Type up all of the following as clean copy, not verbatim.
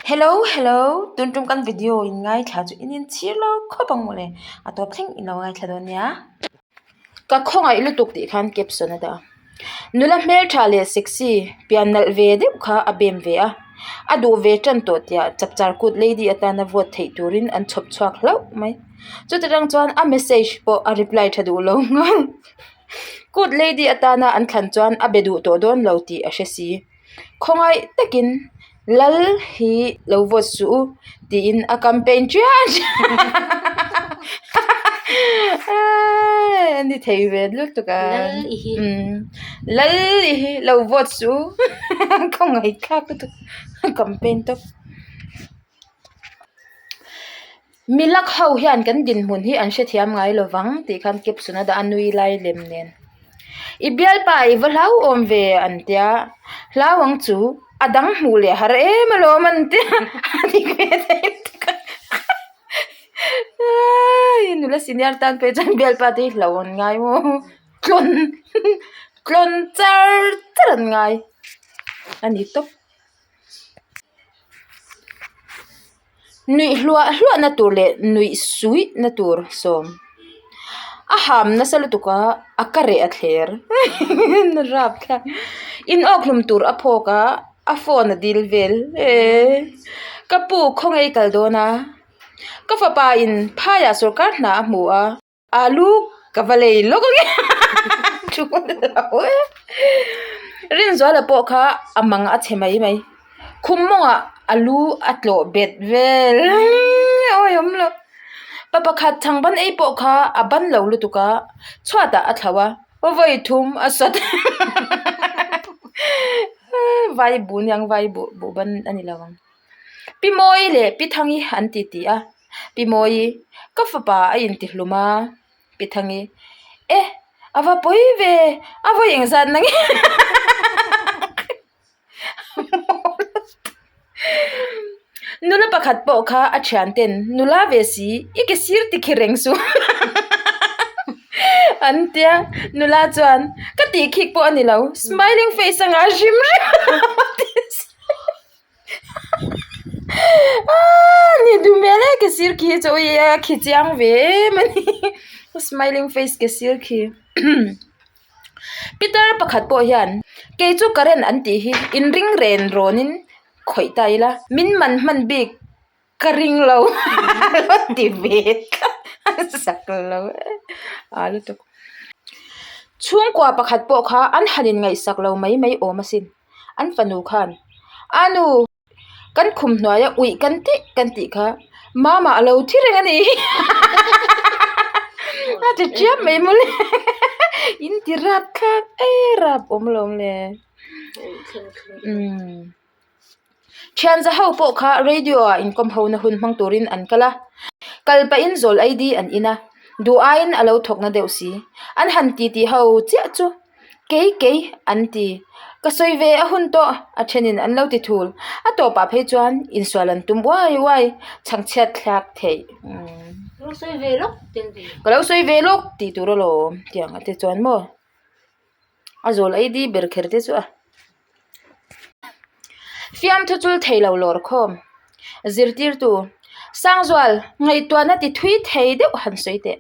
Hello hello tun tum kan video in ngaithla chu in inchhir lo khawp ang mawle a tawp thleng in lo ngaithla dawn nia. Ka khawngaih lutuk tih khan caption a dah a nula hmeltha leh sexy pian nalh ve deuh kha a bem ve a a duh ve tan tawh tih ah chapchar kut lady atana vote theih turin an chhawp chhuak hlauh mai chuti tang chuan a message pawh a reply tha duh lo nghal kut lady atana an thlan chuan a be duh tawh dawn lo tih a hre si. Khawngaih takin lal hi lo vote suh u tiin a campaign chiah a ni thei ve lutuk a lal i hi lo vote suh u khawngaih thlak lutuk a campaign tawp. Milak ho hian kan dinhmun hi an hrethiam ngai lo vang tih khan caption a dah a nui lai lem nen. I bialpa i va hlauhawm ve an tia, hlau ang chu a dang hmuh leh har em alawm an tia a dik ve thei lutuk a nula senior tan phei chuan bialpa te hi hlauh an ngai maw tlawn tlawn char char an ngai a ni tawp. Nuih hluah hluah na tur leh nuih suih na tur sawm a ham nasa lutuk a a ka reh a thler rap thlak in awk hlum tur a phawk a a phone a dil vel eee ka pu khawnge i kal dawn a ka fapa in phaiah sawrkar hna a hmu a. Alu ka va lei lawk ang e thu lo e Rinzuala pawh kha a mang a chhe mai mai khum mawngah alu a tlawh bet vel awi awm lo pa pakhat chhang ban ei pawh kha a ban lo lutuk a chhuatah a thlo a vawi thum a sawt vai buh aniang vai buh buh ban a ni lo ang. Pi Mawi leh Pi Thangi an ti ti a, Pi Mawi, ka fapa a intihlum a, Pi Thangi, E, a va pawi ve, a vawi engzat na nge Nula pakhat pawh kha a thianten nula ve si, i ke sir ti khi reng suh an tia, nula chuan ka tih khik pawh a ni lo, smiling face anga hrim hrim a ti si. Ni duh hmel e ke sir khi chu ui a khi chiang ve em a ni smiling face ke sir khi pitar pakhat pawh hian kei chu current an tih hi inring ren rawn in khawih ta ila min man hman bik. Ka ring lo a ti ve tlat a zak lo e a lutuk. Chhungkua pakhat pawh kha an han in ngaihsak lo mai mai awm asin an fanu khan a nu kan khum hnuaia uih kan tih kan tih kha mama a lo thi reng a ni a ti chiam mai mawle in ti rap thlak e rap awm lo le umm. Thianza ho pawh kha radio ah inkawm ho na hun hmang turin an kal a, kal pahin zawl ID an in a, duh aiin a lo thawk na deuh si. An han ti tih ho chiah chu kei kei an ti. Ka sawi ve a hun tawh a thenin an lo ti thul. A tawpah phei chuan insual an tum uai uai chhangchhiat thlak theih. Ka lo sawi ve lawk tih an ti. Ka lo sawi ve lawk tih tur alawm tiang a ti chuan maw. A zawl ID ber kher te chu a. Fiamthu chul thei lo lawr khawm. Zirtirtu, Sangzual, ngaihtuahna ti thui thei deuh han sawi teh.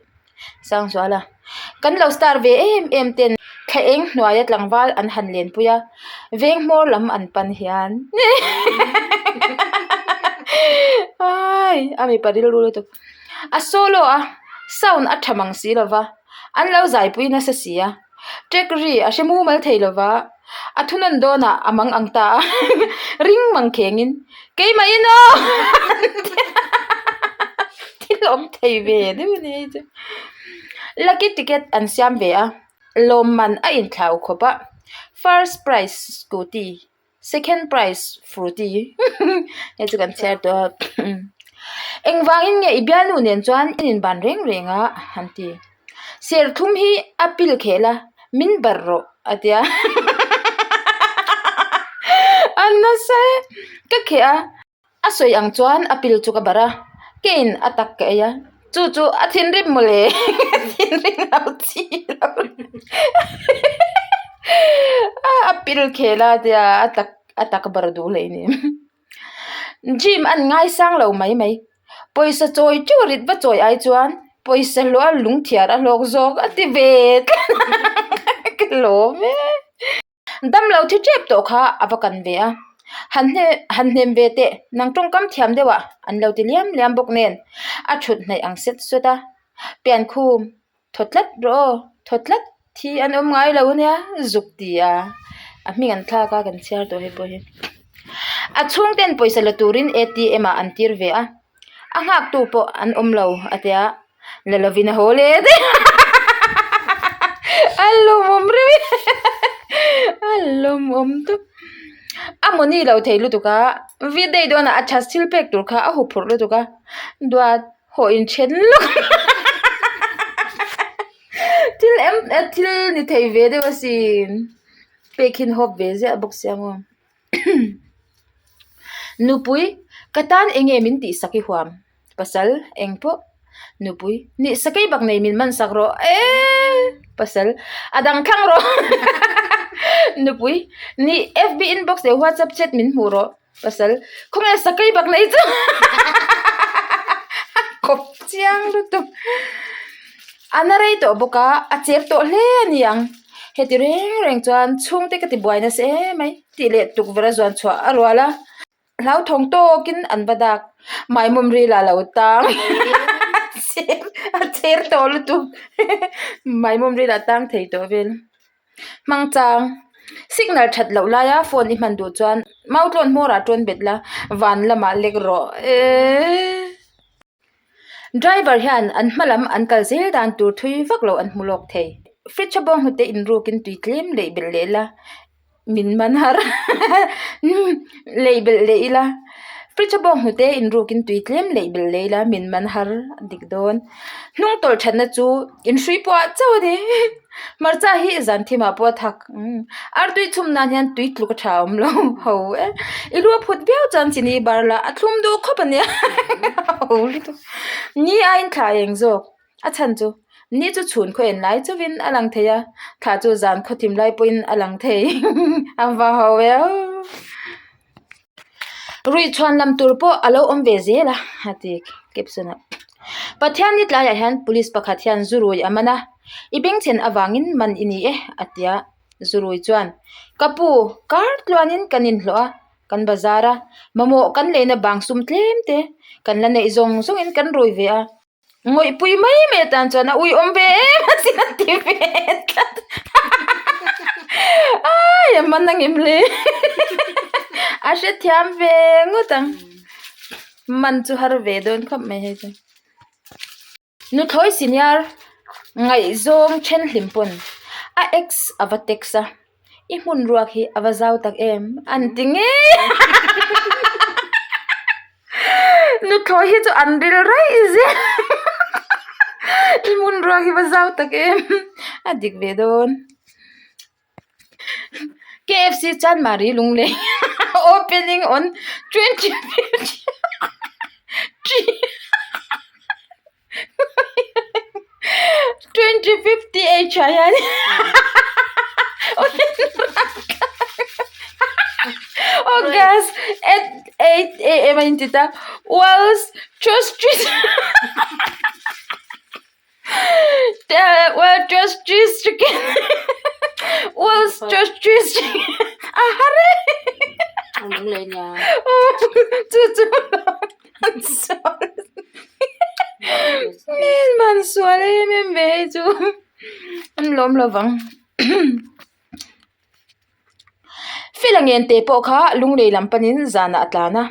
Sangzuala, Kan lo star ve em em ten thla eng hnuaia tlangval an han lenpui a, veng hmawr lam an pan hian. Ai, a mipa rilru lutuk. A solo a, sound a tha mang si lova, an lo zaipui nasa si a. Ṭek ri a hre mumal thei lo va, a thunawn dawnah a mang ang ta a, ring mang khengin, Keimahin aw! Thil awm thei ve deuh a ni hei chu. Lucky ticket an siam ve a, lawmman a inthlau khawp a, first prize scooty. Second prize Frooti hei chu kan chhiar tawh a engvangin nge i bialnu nen chuan in inban reng reng a han ti serthlum hi a pil khel a min bar rawh a tia a nasa e ka kheh a. A sawi ang chuan a pil chu ka barh a, keiin a tak ka ei a, chu chu a thinrim mawle thinrim lo chi lo a pil khel a tia a tak a tak barh duh hlei ni. Gym an ngaisang lo mai mai. Pawisa chawi teuh rit va chawi ai chuan pawisa hlawh a lungthiar a hlawk zawk a ti ve tlat ka lawm e. Damlo thi tep tawh kha a va kan ve a, han hne han hnem ve teh nang tawngkam thiam deuh ah an lo ti liam liam bawk nen a thut hnaih ang set sawt a, piankhum thaw tlat rawh aw thaw tlat thi an awm ngai lo ania zuk ti a a hming an thlak a kan chhiar tawh hei pawh hi a chhungten pawisa la turin A T M ah an tir ve a a nghak tu pawh an awm lo a tia la lovin a haw leh daih a lawmawm reuh a lawmawm tawp a mawni lo thei lutuk a v day dawnah a chhas thil pek tur kha a huphurh lutuk a duat. Haw in then lawk thil em thil ni thei ve deuh asin pek hian hawp ve ziah bawk sia maw nupui ka tan eng nge min tih sak i huam pasal eng pawh nupui nih sakei bak nei min man sak rawh eee pasal a dang thlang rawh nupui nih fb inbox leh whatsapp chat min hmuh rawh. Pasal, khawnge sakei bak nei chu a kawp chiang lutuk. A na rei tawh bawk a, a cher tawh hle a ni ang. Heti reng reng chuan chhungte ka ti buai nasa em mai tih leh tukverh a zuan chhuah a rual a. Hlauthawng tawkin an va dak. Maimawm ril ah lo tang a cher tawh lutuk. Maimawm ril ah tang thei tawh vel. Hmang chang, signal that loh laia phone i hman duh chuan mau tlawn hmawrah tawn bet la, van lamah lek rawh eee. Driver hian an hma lam an kal zel dan tur thui vak loh an hmu lawk thei. Fridge a bawng hnute inrukin tui tlem leh belh leh la, min man har leh belh leh ila. Fridge a bawng hnute inrukin tui tlem leh belh leh ila min man har a dik dawn. Hnung tawlh thatna chu inhrui pawh ah chauh a ni. Hmarcha hi zan thimah pawh a thak artui chhum nan hian tui tluk a tha awm lo ho e i lu a phut viau chuan chini bar lah a thlum duh khawp a nia ho lutuk ni aiin thla eng zawk a chhan chu ni chu chhun khaw en lai chauhin a lang thei a thla chu zan khaw thim lai pawhin a lang thei a va ho e aw. Ruih chhuan lam tur pawh a lo awm ve zel a a ti caption ah. Pathian ni tlaiah hian police pakhat hian zu rui a man a, i bengchhen avangin man i ni e a ti a, zu rui chuan ka pu kar tluanin kan inhlawh a, kan bazar a, mamawh kan leina bang sum tlem te kan la neih zawng zawngin kan rui ve a. Ngawihpui mai mai atan chuan a uiawm ve em a sin a ti ve tlat ai a man angem le a hrethiam ve ngawt ang man chu har ve dawn khawp mai hei chu nuthlawi senior ngaihzawng then hlim pawn a ex a va text a. I hmun ruak hi a va zau tak em an ti ngei a nuthlawi hi chu an ril raih zel i hmun ruak hi va zau tak em a dik ve dawn K F C Chanmari Lunglei opening on 2053 2050 H ah hian August at 8 a.m. a inti ta Wells Trust Street Well Trust Street Wells Trust Street a har e chu chu An sual Hmel an sual em em ve hei chu an lawm lo vang Fela ngen te pawh kha lunglei lam panin zanah a tlan a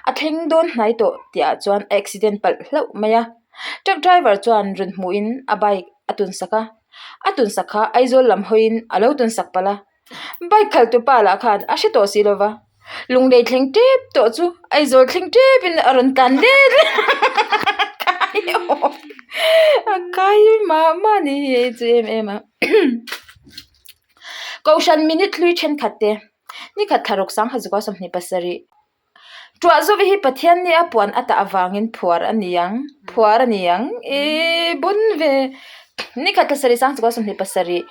a thleng dawn hnai tawh tih ah chuan a accident palh hlauh mai a truck driver chuan rawn hmuhin a bike a tun sak a a tun sak kha Aizawl lam hawiin a lo tun sak palh a. Bike khalh tu pa lah khan a hre tawh si lova, lunglei thleng tep tawh chu Aizawl thleng tep in a rawn tlan let leh a kai mah mah a ni hi hei chu em em a Kohhran minute hlui thenkhat te nikhat thla ruk sangha zukua 27 Tuah zawk hi Pathian nia puan a tah avangin phuar a ni ang, phuar a ni ang i bun ve. Nikhat thla sarih sang chukua 27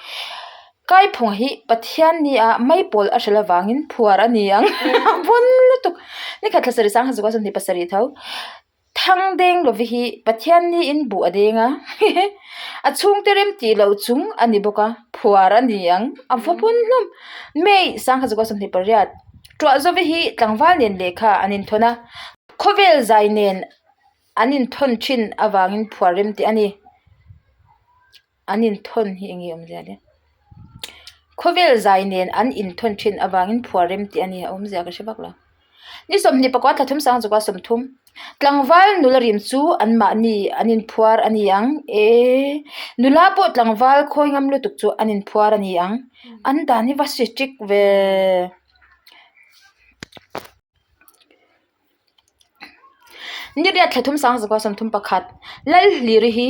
Kaikhunga hi Pathian nia maipawl a hralh avangin phuar a ni ang bun lutuk. lutuk. Nikhat thla sarih sangha zakua sawmhnih pasarih tho. Thang deng lovi hi Pathian niin buh a deng a, a chhungte rem tih loh chung a ni bawk a, phuar a ni ang, a va pawn hlawm. May sangha zakua 28, Tuah Zovi hi tlangval nen lehkha an inthawn a, khawvel zai nen an inthawn thin avangin phuar rem tih a ni. An inthawn hi eng nge awmzia le? Khawvel zai nen an inthawn thin avangin phuar rem tih a ni a, awmzia ka hre vak lo. Ni 20 pakua thla thum sang chukua 30 Tlangval nula rim chu anmahni an inphuar a ni ang e, nula pawh tlangval khawi ngam lutuk chu an inphuar a ni ang. An dan hi va strict ve. Ni riat thla thum sang zakua 31 Lalhliri hi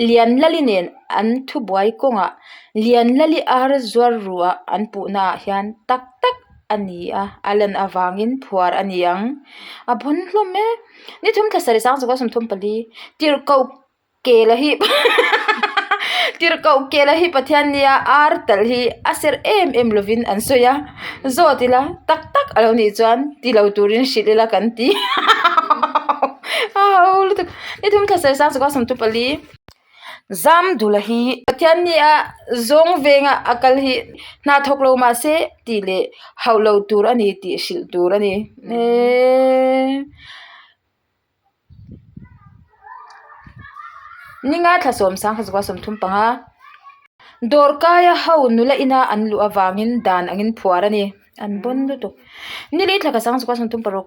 Lianlali nen an thubuai kawngah Lianlali ar zuar ruah an puhna ah hian tak tak a ni a, a lan avangin phuar a ni ang. A bawn hlawm e. Ni thum thla sarih sang zakua 34 Tirhkoh Kela hi Tirhkoh Kela hi Pathian nia ar talh hi a serh em em lovin an sawi a, zawt ila tak tak a lo nih chuan ti lo turin hrilh ila kan ti a ho lutuk. Ni thum thla sarih sang chukua 34 Zamdula hi Pathian nia zawng venga a kal hi hna thawk lo mah se tih leh hauh lo tur a ni tih hrilh tur a ni. Eeee. Ninga thla 10 35 Dawrkaia ho nula ina an luh avangin dan angin phuar a ni. An bawn lutuk. Nili thla ka sang 36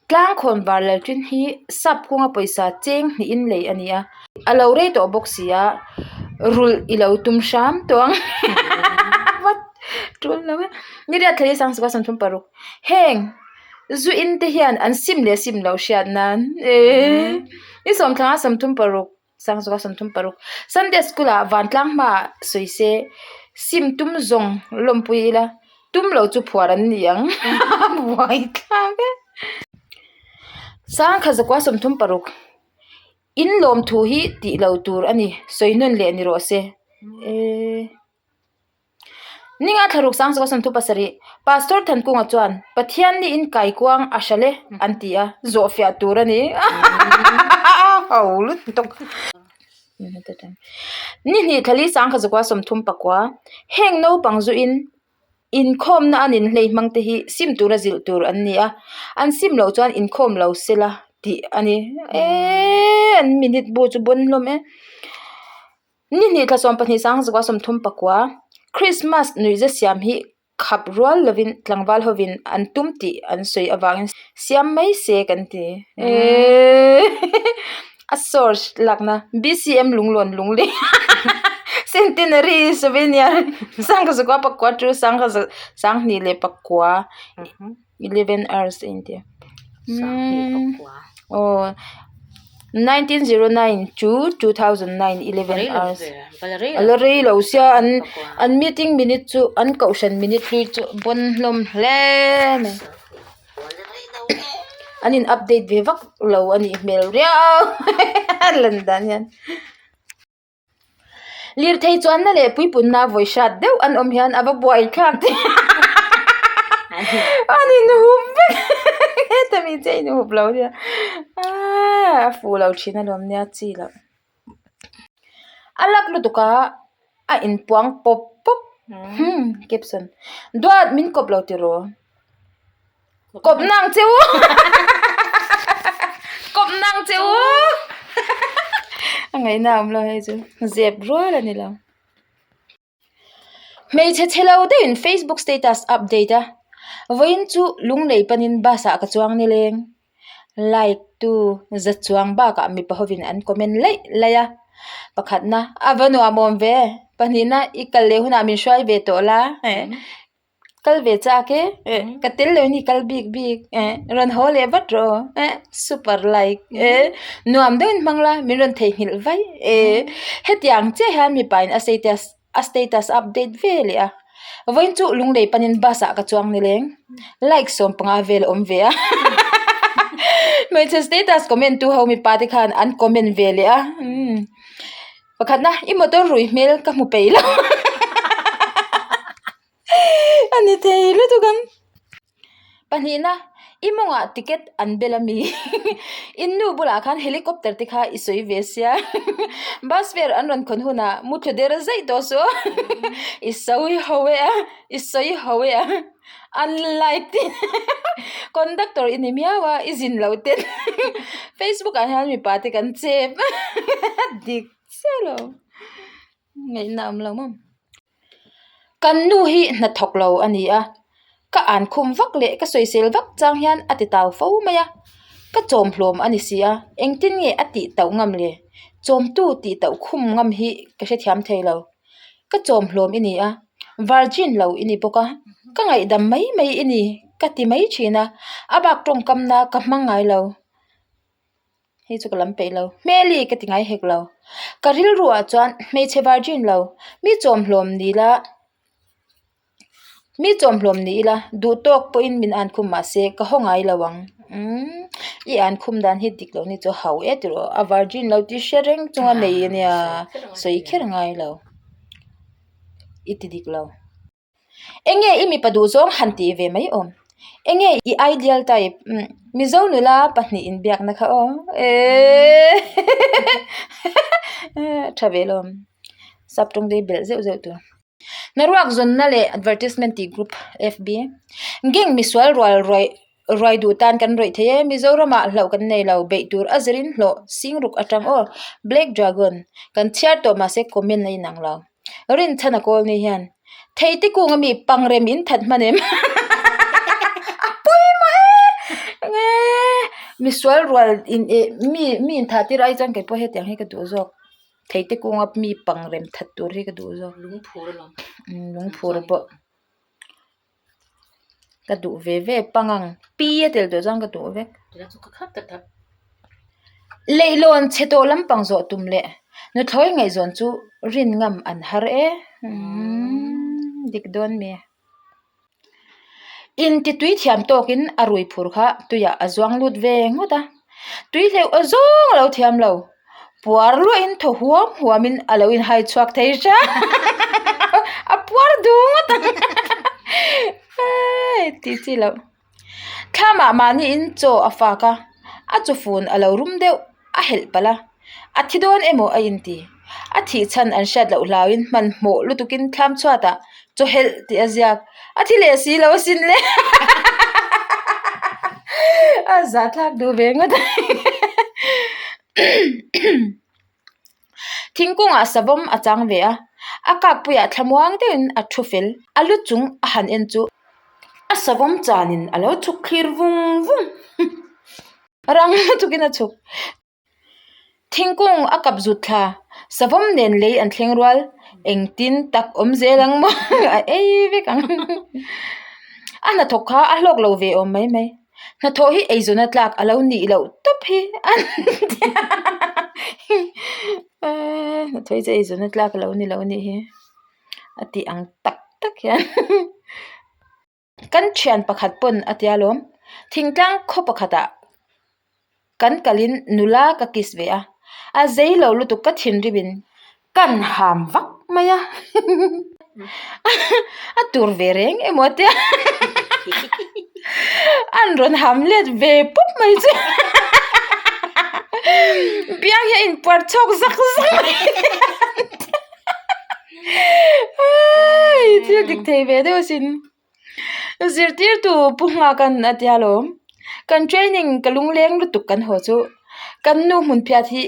Tlangkhawn var lalṭin hi sap kunga pawisa cheng hnihin lei a ni a. A lo rei tawh bawk si a, rulh i lo tum hram tawh ang. What? Tul lo e. Ni riat thla hi 36 Heng. Zu in te hian an sim leh sim loh hriat nan eee ni sawmthlanga 36 sangzawka 36 Sunday school ah vantlang hmaah sawi se sim tum zawng lawmpui ila tum loh chu phuar an ni ang buai thlak e. Sangkhat zakua 36 in lawm thu hi tih loh tur a ni sawi nawn leh ni rawh se eee. Ninga thlaruk sang zawk 37 Pastor Thankunga chuan Pathian ni in kaikuang a hral e an ti a, zawhfiah tur a ni. Ho lutuk. Ni hnih thlali sangkhat zakua 34 Heng naupang zu in inkhawmna an inhlei hmang te hi sim tura zilh tur an ni a, an sim loh chuan inkhawm lo sela tih a ni. Eeee an minute bu chu bawn hlawm e. Ni hnih thla 12 sang zakua 34 Christmas nuihza siam hi khap rual lovin tlangval hovin an tum tih an sawi avangin siam mai se kan ti. Eeeee a source lakna BCM lunglawn lunglei Centenary Souvenir sangkhat zakua pakua chu sangkhat sanghnih leh pakua. 11 hours a inti aw 1909 to 2009 11 hours a la rei lo sia an an meeting minute chu an kohhran minute hlui chu bawn hlawm hle mai an in update ve vak lo a nih hmel riau a lan dan hian. Lirthei chuanna leh puipunna vawi hrat deuh an awm hian a va buai thlak tih an inhup vek heta mi che inhup lo nia aaa a fuh lo thin alawm nia chi loh a lak lutuk a a inpuang pawp pawp hmm caption duat min kawp lo tiraw. Kawp nang che u Kawp nang che u A ngaihna a awm lo hei chu zep rual a ni lo. Hmeichhe chhe lo deuhin Facebook status update a vawiin chu lunglei panin bus ah ka chuang nileng like tu za chuang bakah mipa hovin an comment laih laih a pakhatna a va nuam awm ve pahnihna i kal leh hunah min hruai ve tawh la Kal ve chak e, ka tel lo ni kal bik bik rawn haw leh vat rawh aw super like nuam deuhin hmang la min rawn theihnghilh vaih e hetiang chiah hian mipa in a status a status update ve leh a vawiin chu lunglei panin bus ah ka chuang nileng like 15 vel a awm ve a hmeichhe status comment tu ho mipa te khan an comment ve leh a umm. Pakhatna i motor rui hmel ka hmu peih lo a ni thei lutuk ang. Pahnihna. I mawngah ticket an bel a mi? In nu bulah khan helicopter te kha i sawi ve sia. Bus fare an rawn khawn hunah muthlu der zaih tawh suh aw. I sawi ho e a, i sawi ho e a. Unlike te conductor i ni miau a, i zin loh ten Facebook ah hian mipa te kan chep dik chiah lo. Ngaihna awm lo maw? Kan nu hi hnathawk lo a ni a, ka an khum vak leh ka sawisel vak chang hian a ti tau fo mai a, ka chawm hlawm a ni si a, engtin nge a tih tauh ngam le? Chawmtu tih tauh khum ngam hi ka hrethiam thei lo. Ka chawm hlawm i ni a, virgin lo i ni bawk a, ka ngaihdam mai mai i ni ka ti mai thin a, a bak tawngkamna ka hmang ngai lo. Hei chu ka lam peih lo. Hmeli ka ti ngai hek lo. Ka rilru ah chuan hmeichhe virgin lo, mi chawmhlawm ni la, mi chawmhlawm ni ila duh tawk pawhin min an khum mah se ka haw ngai lo ang. Umm i an khum dan hi dik lo ni chu hau e tiraw a virgin lo tih hre reng chunga nei ania sawi kher ngai lo. I ti dik lo. Enge i mipa duh zawng han tih ve mai awm? Enge i ideal type? Mizo nula pahnih inbiakna kha aw. Eeeee tha ve lawm. Sap tawng te hi belh zeuh zeuh tur. Hnaruak zawnna leh advertisement tih group FB. Gang misual rual ruai ruai duh tan kan rawih thei e. Mizoramah hlauh kan nei lo. Beih tur a zirin hlawh singruk atang aw. Black Dragon kan chhiar tawh mahse comment a inang lo. Rinchhan a kawl ni hian theite kung ami pangrem in that hman em a pawimawh e nge misual rual in eh mi mi in thah tir ai chuan kei pawh hetiang hi ka duh zawk theite kung a mi pangrem that tur hi ka duh zawk lungphur alawm umm lungphur pawh ka duh ve ve pangang pi a tel tawh chuan ka duh vek. Leihlawn chhe tawh lampang zawh tum leh nuthlawi ngaihzawn chu rin ngam an har e umm dik dawn mi. Inti tui thiam tawkin a rui phur kha tuiah a zuang lut ve ngawt a, tui hleuh a zawng a lo thiam lo. Puar luahin thaw huam huamin a lo inhai chhuak thei hria a puar duh ngawt ang tih chi loh. Thlamah mahniin chaw a fak a, a chawfun a lo rum deuh a helh palh a, a thi dawn emaw a inti. A thih chhan an hriat loh hlauin hmanhmawh lutukin thlam chhuatah chaw helh tih a ziak. A thi leh si lo asin le a zahthlak duh ve ngawt a Thingkungah savawm a chang ve a, a kakpuiah thlamuang deuhin a thu fel. A lu chung a han en chu a savawm chanin a lo chhuk thlir vung vung rang lutukin a chhuk. Thingkung a kap zut thla, savawm nen lei an thleng rual, engtin tak awm zel ang maw a ei vek ang. A hnathawk kha a hlawk lo ve awm mai mai. Hnathawh hi eizawn a tlak a lo nih loh tawp hi a hnathawh hi chu eizawn a tlak a lo ni lo anih hi a tih ang tak tak hian kan thian pakhat pawn a tia lawm thingtlang khaw pakhatah kan kalin nula ka kiss ve a a zei lo lutuk ka thinrim in kan ham vak mai a a tur ve reng emaw a tia an rawn ham let ve pawp mai chu biang hi a inpuar chhuak zak zak mai thil dik thei ve deuh asin. Zirtirtu Pu Nghaka'n a tia lawm. Kan training ka lungleng lutuk kan haw chu kan nu hmun phiat hi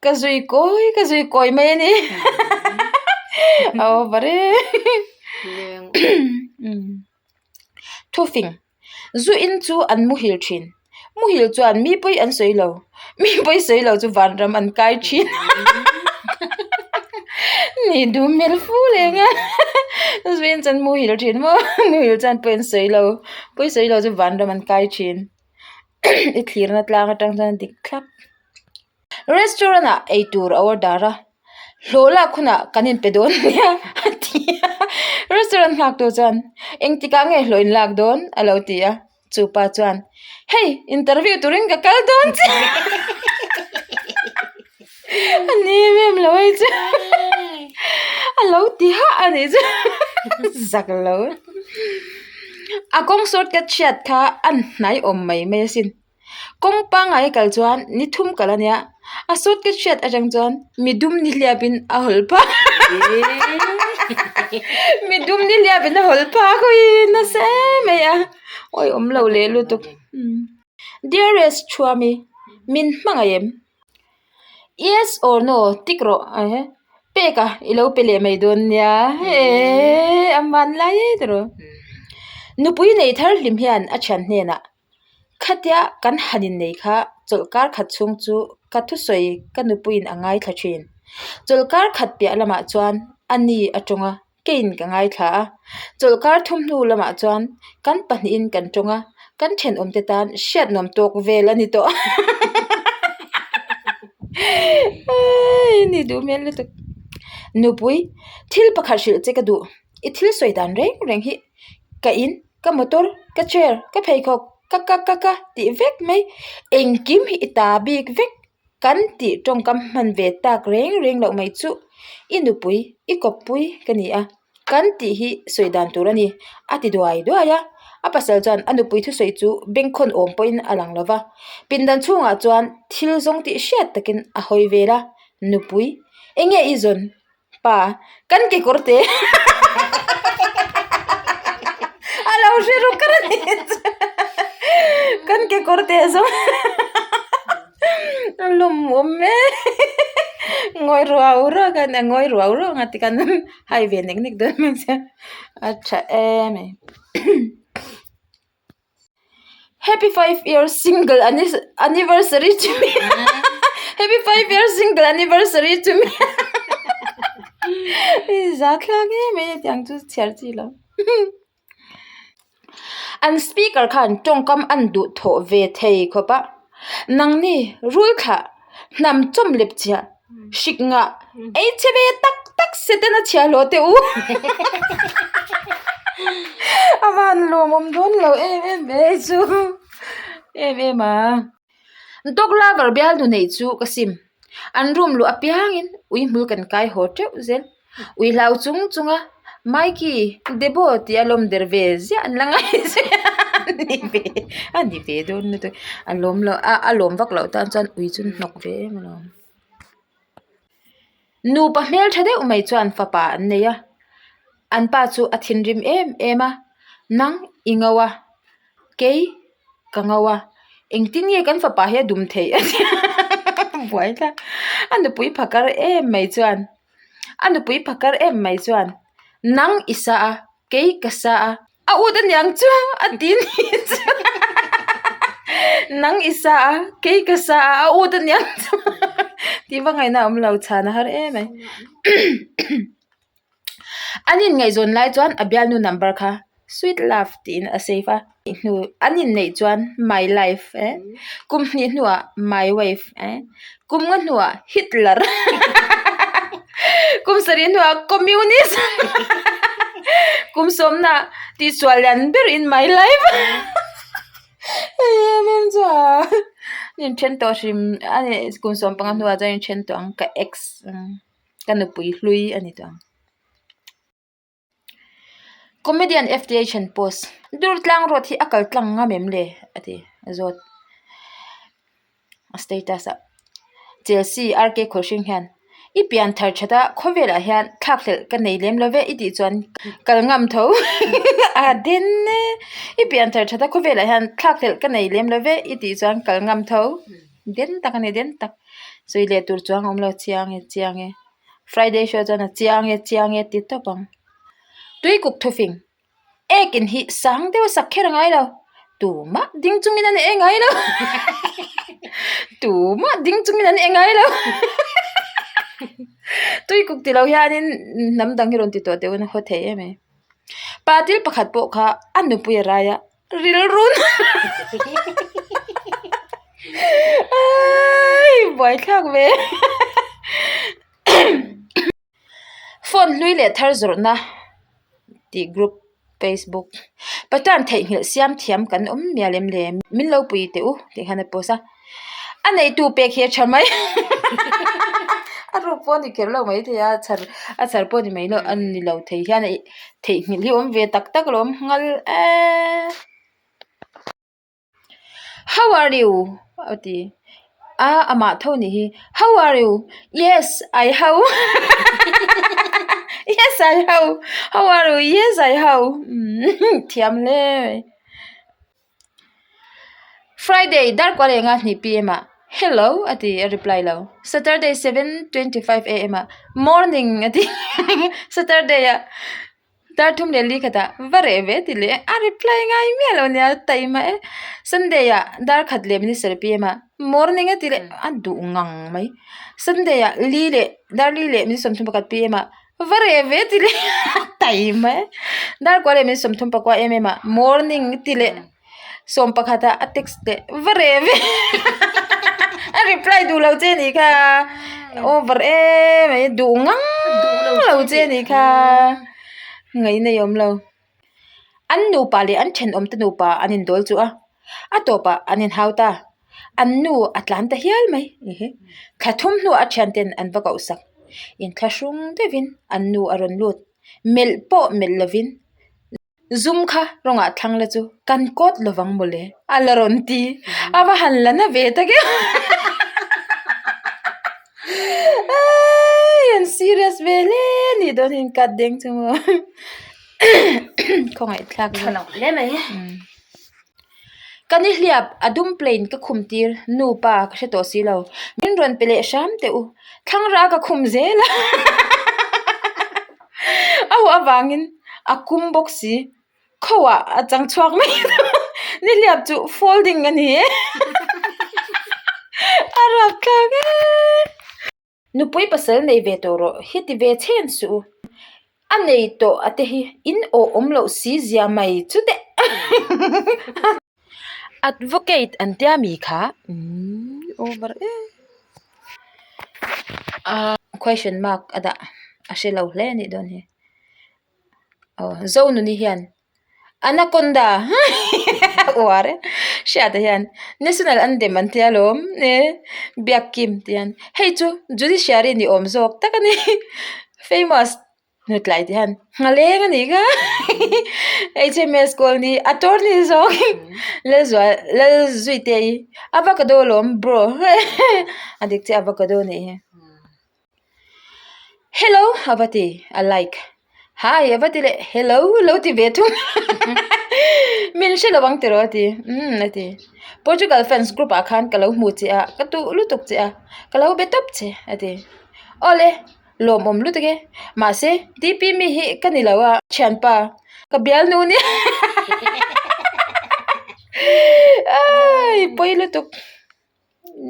ka zui kawi ka zui kawi mai a ni a over e Thufing zu in chu an muhil thin muhil chuan mi pawi an sawi lo mi pawi sawi lo chu vanram an kai thin ni duh hmel fu leng a zu in chuan muhil thin maw muhil chuan pawi an sawi lo pawi sawi lo chu vanram an kai thin i thlirna tlang atang chuan a dik thlap. Restaurant ah ei tur a order a hlawh lak hunah kan inpe dawn nia a ti a restaurant nghak tu chuan engtikah nge hlawh in lak dawn a lo ti a chupa chuan hei interview turin ka kal dawn che a ni em em lo hei chu a lo ti hah a nih chu zak lo. A kawng shortcut hriat kha a hnai awm mai mai asin. Kawng pangngai kal chuan ni thum kal a nia, a shortcut hriat atang chuan mi dum ni hliap in a hawl phak mi dum ni hliap in a hawl phak hawi nasa em mai a, awi awm lo leh lutuk. Dearest Thuami, min hmangaih em? Yes or no tik rawh ehe pek a i lo pe leh mai dawn nia eee a man lai e tiraw nupui nei thar hlim hian a thian hnenah khatia kan han innei kha chawlhkar khat chhung chu ka thusawi ka nupuiin a ngaithla thin chawlhkar khat piah lamah chuan a ni a tawng a. Keiin ka ngaithla a, chawlhkar thum hnu lamah chuan kan pahnihin kan tawng a, kan thenawmte tan hriat nuam tawk vel a ni tawh. Ni duh hmel lutuk. Nupui, thil pakhat hrilh che ka duh. I thil sawi dan reng reng hi ka in, ka motor, ka chair, ka pheikhawk, ka ka ka ka tih vek mai. Engkim hi i ta bik vek. Kan tih tawngkam hman ve tak reng reng loh mai chu i nupui, i kawppui ka ni a, kan tih hi sawi dan tur a ni, a ti duai duai a. A pasal chuan a nupui thusawi chu bengkhawn awm pawhin a lang lo va, pindan chhungah chuan thil zawng tih hriat takin a hawi vel a, Nupui, enge i zawn? Pa, kan kekawr te a lo hre ruk kar a ni kan kekawr te zawng a lawm awm e ngawi ruau ruau khan a ngawi ruau ruau ang a tikhan hai ve nek nek dawn mai sia a tha em e. Happy 5 years single anniversary to me Happy 5 years single anniversary to me Za thlak em mai hetiang chu chhiar chi lo An speaker khan tawngkam an duh thawh ve thei khawp a nangni rul thlah hnam chawm lep chiah hrik ngah ei chhe ve tak tak seten a chhiah hlawh teh u a van lawmawm dawn lo em em ve hei chu em em a dog lover bialnu neih chu ka sim an room luh apiangin ui hmul kan kai haw teuh zel. Ui hlau chung chung a, Mikey, Debo tih a lawm der ve ziah an la ngai ziah a ni ve a ni ve dawn lutuk a lawm loh a a lawm vak loh tan chuan ui chu an hnawk ve em alawm. Nupa hmeltha deuh mai chuan fapa an nei a, an pa chu a thinrim em em a, nang i ngo a, kei ka ngo a, engtin nge kan fapa hi a dum theih a tia buai thlak a nupui phakar em mai chuan. A nupui phakar em mai chuan, Nang i sa a, kei ka sa a, a ut aniang chu a ti ni chu. Nang i sa a, kei ka sa a, a ut aniang chu tih va ngaihna a awm lo, chhan a har em mai. An inngaihzawn lai chuan a bialnu number kha Sweet love tiin a save a, hnu an inneih chuan my life eh kum hnih hnuah my wife eh kum nga hnuah Hitler kum sarih hnuah communist kum sawmna tihsual lian ber in my life hei em em chu a an inthen tawh hrim a ni kum sawmpanga hnuah chuan an inthen tawh ang ka ex ka nupui hlui a ni tawh ang. Comedian FTH an post. Durtlang road hi a kal tlang ngam em le? a ti a zawt a status ah. Chelsea RK Khawlhring hian i pian thar that a khawvelah hian thlakhlelh ka nei lem lo ve i tih chuan kal ngam tho a den e i pian thar that a khawvelah hian thlakhlelh ka nei lem lo ve i tih chuan kal ngam tho den tak a ni den tak sawi leh tur chuang a awm lo chiang e chiang e. Friday show chuan a chiang e chiang e ti tawp ang. Tuikuk thufing ek in hi sang deuh a sak kher a ngai lo tumah ding chungin an e ngai lo tumah ding chungin an e ngai lo tuikuk ti lo hianin hnam dang hi rawn ti tawh teh un a haw thei em mai. Patil pakhat pawh kha a nupui a rai a rilrun aii buaithlak ve phone hlui leh thar zawrhna tih group facebook pathian theihnghilh siam thiam kan awm mial em le min lo pui teh u tih khan a post a a neitu pek hi a tha mai. A ruk pawh a ni kher lo maithei a, a chhar a chhar pawh a ni mai lo a ni lo thei hian theihnghilh hi a awm ve tak tak alawm nghal eee. How are you? a ti a amah tho nih hi how are you? Yes I how yes I how how are you? Yes I how thiam hle mai. Friday dar kual enga hnih pm ah hello a ti a reply lo Saturday 7:25 am ah morning a ti Saturday ah dar thum leh li khatah va reh ve ti leh a reply ngai miah lo nia taima e Sunday ah dar khat leh minute sarih pm ah morning a ti leh a duh ngang mai Sunday ah li leh dar li leh minute 31 pm ah Va reh ve ti leh taima e. Dar kua leh min 30 pakua em em ah morning ti leh 11 ah a text leh va reh ve a reply duh lo che nih kha over em mai duh ngang lo che nih kha ngaih awm lo. An nupa leh an thenawm te nupa an indawl chu a, a tawpah an inhau ta. An nu a tlan ta hial mai. Thla thum hnuah a thianten an va koh sak. Inthlahrung deuhin an nu a rawn lut. Melh pawh melh lovin zum kha rawngah thlang la chu kan kawt lovang mawle a la rawn ti. A va han la na ve tak em. An serious ve hle ni dawn hi inkat deng chu maw. Khawngaih thlak Tha lo hle mai. Ka ni hliap a dum plane ka khum tir nu pa ka hre tawh si lo. Min rawn pe leh hram teh u. Thlangra ka khum zel a. A huah avangin a kum bawk si. Kho ah a chang chhuak mai ni hliap chu folding a ni e. A rapthlak e. Nupui pasal nei ve tawh rawh hi ti ve chhen suh u. A nei tawh a te hi in awh awm loh si zia mai chu teh. Advocate an tia mi kha umm over e. Question mark a dah a hre lo hle a nih dawn hi. Aw Zonuni hian Anaconda uar e hriat ah hian national anthem an tia alawm e biak kim tih hian hei chu judiciary ni awm zawk tak a ni famous hnutlai tih hian nghaleng a nih kha HMS colony attorney zawk Lalzual Lalzuitei avocado alawm bro a dik chiah avocado a nih hi. Hello a va ti a like hi a va ti leh hello lo ti ve thung min hre lo ang tiraw a ti umm a ti Portugal fans group ah khan ka lo hmu che a ka duh lutuk che a ka lo be tawp che a ti awle lawmawm lutuk e mahse D_P mi hi ka ni lo a thianpa ka bialnu nia pawi lutuk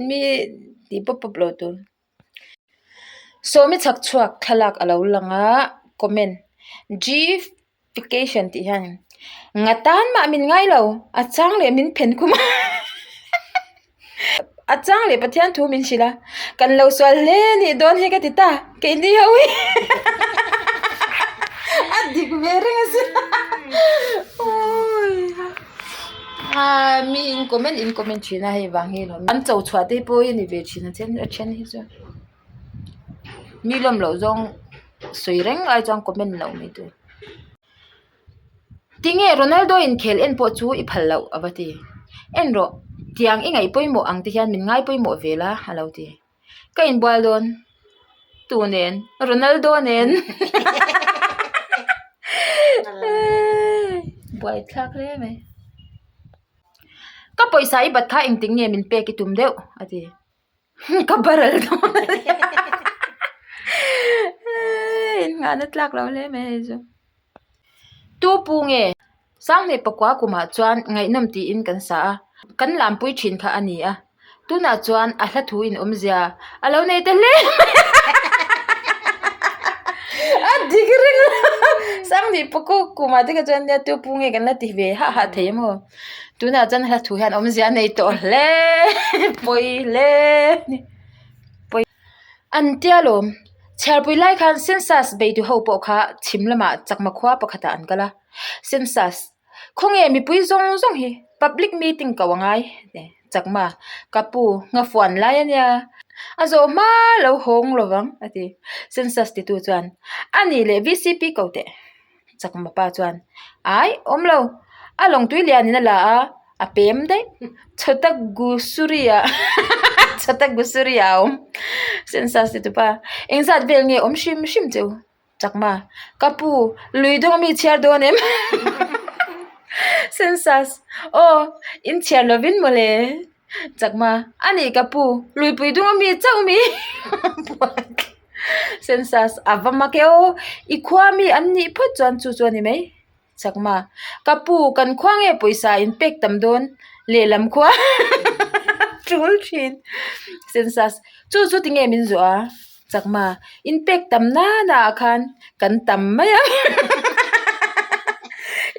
mi tih pawp pawp lo tur. Sawmi chhak chhuak thlalak a lo lang a comment gfication tih hian nga tan mah min ngai lo a chang leh min phen khum a a chang leh Pathian thu min hrilh a kan lo sual hle nih dawn hi ka ti ta keini ho hi a dik ve reng a sin Aaa mi in comment in comment thin a hei vang hi lawm an cho chhuah te pawh hi a ni ve thin a then a then hi chu mi lawm loh zawng sawi reng ai chuan comment loh mai tur tinge Ronaldo inkhel en pawh chu i phal loh a va ti en rawh tiang i ngaih pawimawh ang te hian min ngai pawimawh ve la a lo ti. Ka inbual dawn tu nen Ronaldo nen buaithlak hle mai ka pawisa i bat kha engtik nge min pek i tum deuh a ti ka baral dawn innghahna tlak lo hle mai hei chu tu pu nge. Sanghnih pakua kumah chuan ngaihnawm tiin kan sa a, kan lampui thin kha a ni a, tunah chuan a hla thu in awmzia a lo nei ta hle mai a, a dik reng a, Sanghnih pakua kumah te kha chuan nia tu pu nge kan la ti ve hah hah thei emaw, tunah chuan a hla thu hian awmzia a nei tawh hle pawi hle a ni. An tia lawm. Chhiarpui lai khan census beitu ho pawh kha chhim lamah chakma khua pakhatah an kal a. Census, Khawnge mipui zawng zawng hi public meeting ko a ngai? Chakma, Ka pu, nghafuan lai a nia. A zawh hma lo hawng lovang, a ti. Census titu chuan, A nih leh VCP ko teh. Chakma pa chuan, Ai, awm lo. A lawngtui lianin a la a, a pem daih. Chhota Gusuri-ah Chhota Gusuri-ah a awm. Census titu pa, Engzat vel nge awm hrim hrim che u? Chakma, Ka pu, lui dawng ami chhiar dawn em? Census, Aw, in chhiar lovin mawle. Chakma, A nih ka pu, luipui dung ami chauh mi? Census, A va mak e aw, i khua mi an nih phawt chuan chu chu a ni mai. Chakma, Ka pu, kan khua nge pawisa in pek tam dawn? Lehlam khua tul thin. Census, Chu chu tinge min zawh a? Chakma, In pek tam nana ah khan kan tam mai ang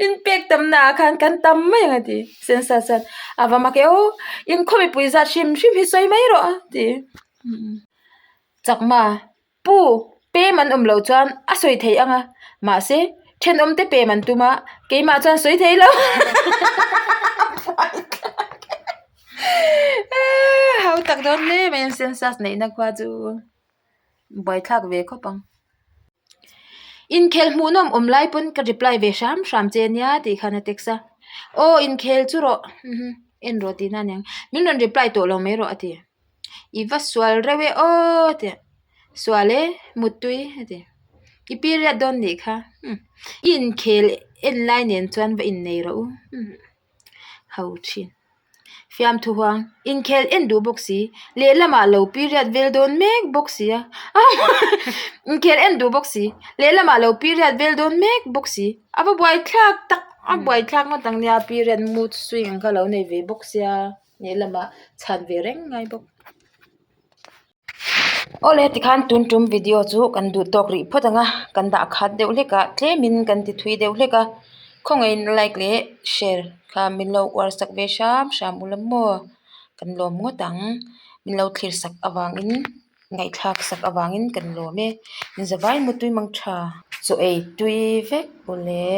In pek tam na ah khan kan tam mai ang a ti. Census chuan, A va mak e aw, in khaw mipui zat hrim hrim hi sawi mai rawh a ti. Chakma, Pu, pem an awm loh chuan a sawi thei ang a, mahse, thenawmte pem an tum a, keimah chuan sawi thei lo. Hau tak dawn hle mai an census neihna khua chu buaithlak ve khawp ang. Inkhel hmuhnawm awm lai pawn ka reply ve hram hram che nia tih khan a text a, Aw inkhel chu rawh, en rawh tihna a niang, min rawn reply tawh lo mai rawh a ti. I va sual reuh e aw tih sual e muttui a ti i period dawn nih kha i inkhel en lai nen chuan va innei rawh u ho thin fiamthu huang inkhel en duh bawk si lehlamah lo period vel dawn mek bawk si a inkhel en duh bawk si lehlamah lo period vel dawn mek bawk si a va buaithlak tak a buaithlak ngawt ang nia period mood swing ang kha lo nei ve bawk sia. Lehlamah chhan ve reng ngai bawk. Awle tikhan tun tum video chu kan duh tawk rih phawt ang a, kan dah khat deuh hlek a, tlemin kan ti thui deuh hlek a, khawngaihin like leh share kha min lo uar sak ve hram hram ula maw kan lawm ngawt ang, min lo thlir sak avangin ngaihthlak sak avangin kan lawm e, in zavai mutui mang tha. Chaw ei tui vek ule.